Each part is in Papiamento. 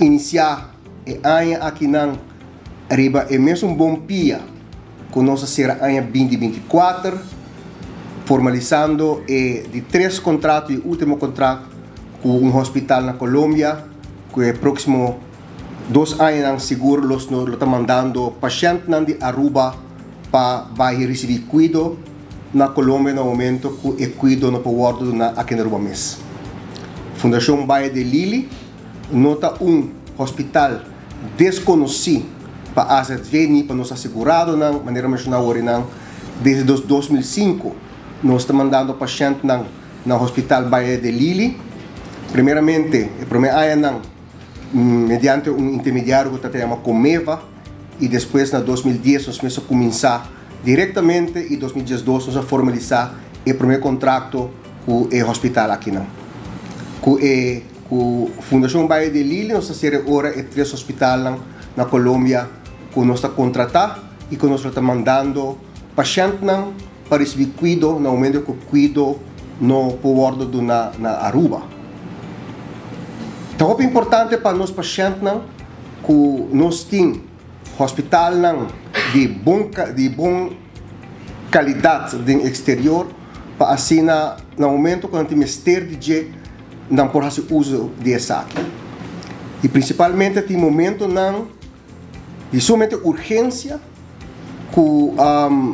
inicia e aña akinan riba e mesun bon pia cu nos a cera aña 2024, formalisando e di tres contrato y ultimo contrato cu un hospital na Colombia, cu e proximo 2 añanan sigur los no lo ta mandando pashentnan di Aruba pa bay ricibi cuido na Colombia na momento cu e cuido no por wordo duna aki na Aruba mes. Fundacion Valle de Lili no ta un hospital desconoci pa AZV ni pa nos aseguradonan, manera menciona nan. Desde 2005 nos ta mandando pashentnan na Hospital Valle de Lili. Primeramente, e prome aña mediante un intermediario cu ta yama Comeva y despues na 2010 nos mes a cuminsa directamente y 2012 nos a formalisa e prome contrato cu e hospital aki nan. Cu Fundacion Valle de Lili nos a cera awor e tres hospitalnan na Colombia cu nos ta contrata y cu nos ta mandando pashentnan pa ricibi cuido na momento cu cuido no por wordo duna na Aruba. Ta importante pa nos pashentnan cu nos tin hospitalnan di bon calidad den exterior pa asina na momento cu tin mester di dje nan por haci uso di esaki. Y principalmente tin momentonan di sumamente urgencia cu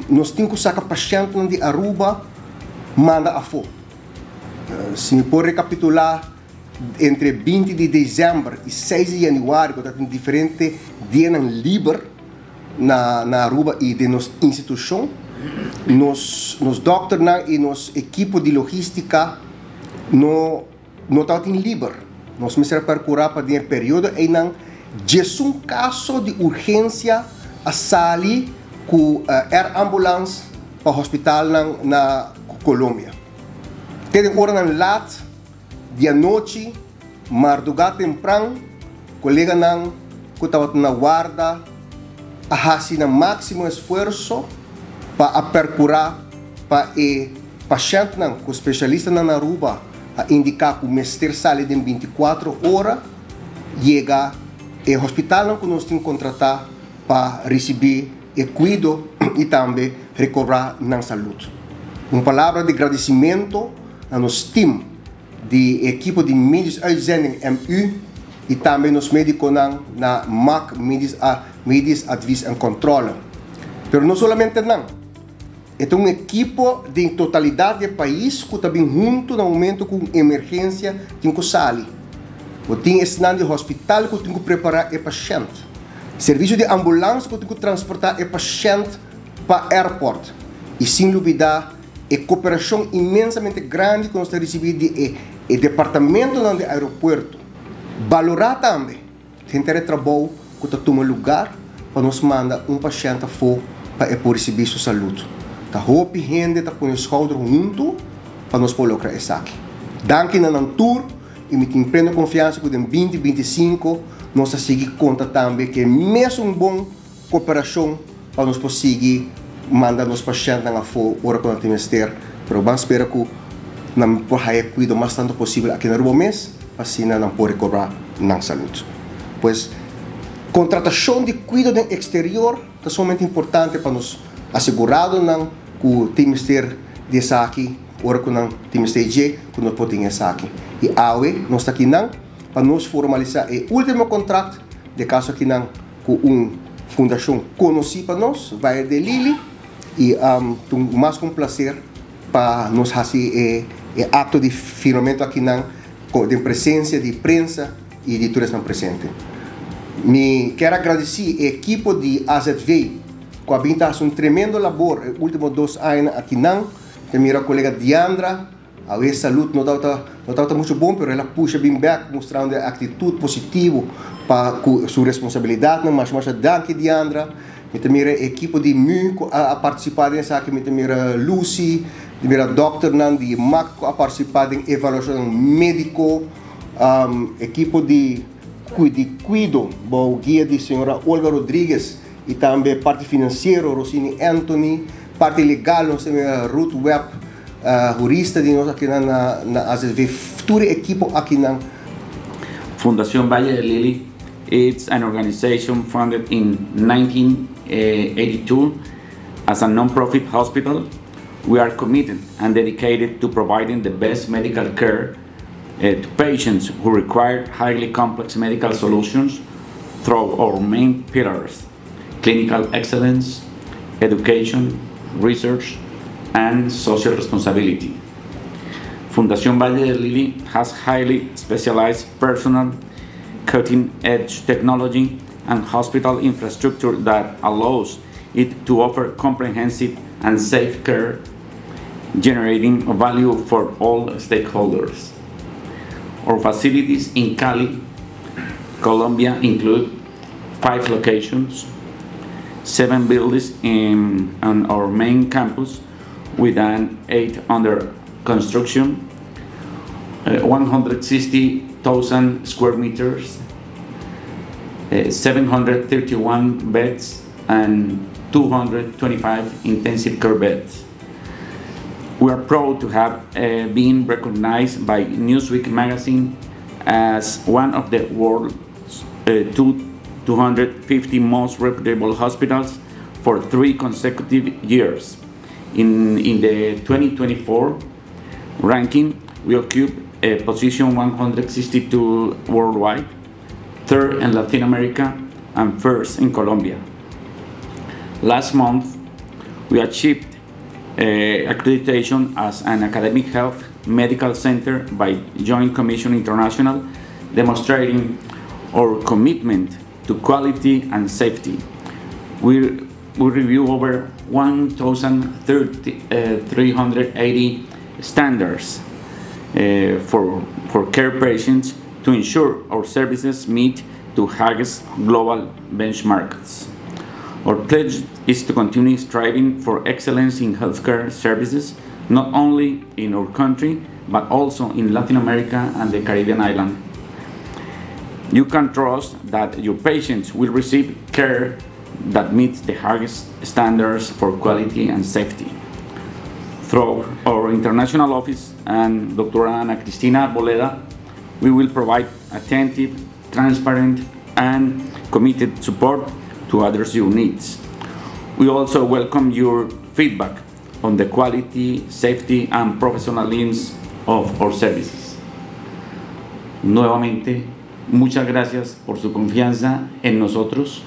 nos tin cu saca pashentnan di Aruba manda afo. Si mi por recapitula, entre 20 di december y 6 di januari, cu tin diferente dia liber na Aruba y di nos institucion, nos dokternan y nos ekipo di logistica no tabatin liber. Nos mester percura pa e periodo ey 11 caso di urgencia a sali cu air ambulance pa hospital na Colombia. Te oranan laat di anochi, marduga tempran, coleganan cu tabata na warda a haci nan maximo esfuerso pa percura pa e pashentnan cu specialistanan na Aruba a indica cu mester sali den 24 ora yega e hospital cu nos tin contrata pa ricibi e cuido y tambe recobra nan salud. Un palabra di agradecimento na nos team di ekipo di Medisch Uitzending MU y tambe nos mediconan na MAC, Medisch Advies en Controle. Pero no solamente nan. E un ekipo di totalidad di pais cu ta bin hunto na momento cu emergencia tin cu sali. Bo tin esnan di hospital cu tin cu prepara e pashent. Servicio di ambulance cu tin cu transporta e pashent pa airport. Y sin lubida e cooperacion inmensamente grandi cu nos ta ricibi di e departamento di aeropuerto. Valora tambe henter e trabou cu ta tuma luga pa nos manda un pashent afo pa e por ricibi su salud. Ta hopi hende ta pone schouder hunto pa nos por logra esaki. Danki na nan tur y mi tin pleno confiansa cu den 2025 nos ta sigui conta tambe cu mesun bon cooperacion pa nos por sigui manda nos pashentnan afo ora cu nan tin mester, pero ban spera cu nan por haya cuido mas tanto posibel aki na Aruba mes, asina nan por recobra nan salud. Pues, contratacion di cuido den exterior ta sumamente importante pa nos aseguradonan cu tin mester di esaki, ora cu nan tin mester dje, cu nos por tin esaki. Y awe nos ta akinan pa nos formalisa e ultimo contract, den caso akinan cu un fundacion conoci pa nos, Valle de Lili, y mas cu un placer pa nos haci e acto di firmamento akinan den presencia di prensa y di tur presente. Mi kier gradici e ekipo di AZV, cu a bin un tremendo labor e ultimo 2 aña akinan. Ta mira colega Diandra, e salud no ta mucho bon, pero el a pusha bin back, mustrando actitud positivo pa su responsabilidad. Mas danki, Diandra. Mi ta mira ekipo di MU a participa den esaki, mi ta mira Lucy, mi mira dokternan di MAC a participa den evaluacion medico, ekipo di cuido, bou guia di señora Olga Rodriguez y tambe parti financiero Rosini Anthony, parti legal nos tin Ruth Webb, jurista di nos aki na AZV, tur ekipo aki na Fundación Valle de Lili. It's an organization founded in 1982 as a non-profit hospital. We are committed and dedicated to providing the best medical care to patients who require highly complex medical solutions through our main pillars: clinical excellence, education, research, and social responsibility. Fundación Valle del Lili has highly specialized personnel, cutting-edge technology, and hospital infrastructure that allows it to offer comprehensive and safe care, generating value for all stakeholders. Our facilities in Cali, Colombia include 5 locations, 7 buildings on our main campus, with an 8 under construction, 160,000 square meters, 731 beds, and 225 intensive care beds. We are proud to have been recognized by Newsweek magazine as one of the world's 250 most reputable hospitals for 3 consecutive years. In the 2024 ranking, we occupy a position 162 worldwide, 3rd in Latin America, and 1st in Colombia. Last month, we achieved accreditation as an academic health medical center by Joint Commission International, demonstrating our commitment to quality and safety. We review over 1,380 standards for care patients to ensure our services meet the highest global benchmarks. Our pledge is to continue striving for excellence in healthcare services, not only in our country, but also in Latin America and the Caribbean island. You can trust that your patients will receive care that meets the highest standards for quality and safety. Through our international office and Dr. Ana Cristina Arboleda, we will provide attentive, transparent, and committed support to address your needs. We also welcome your feedback on the quality, safety, and professionalism of our services. Nuevamente, muchas gracias por su confianza en nosotros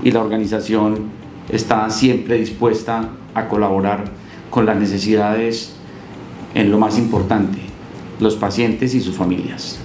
y la organización está siempre dispuesta a colaborar con las necesidades en lo más importante, los pacientes y sus familias.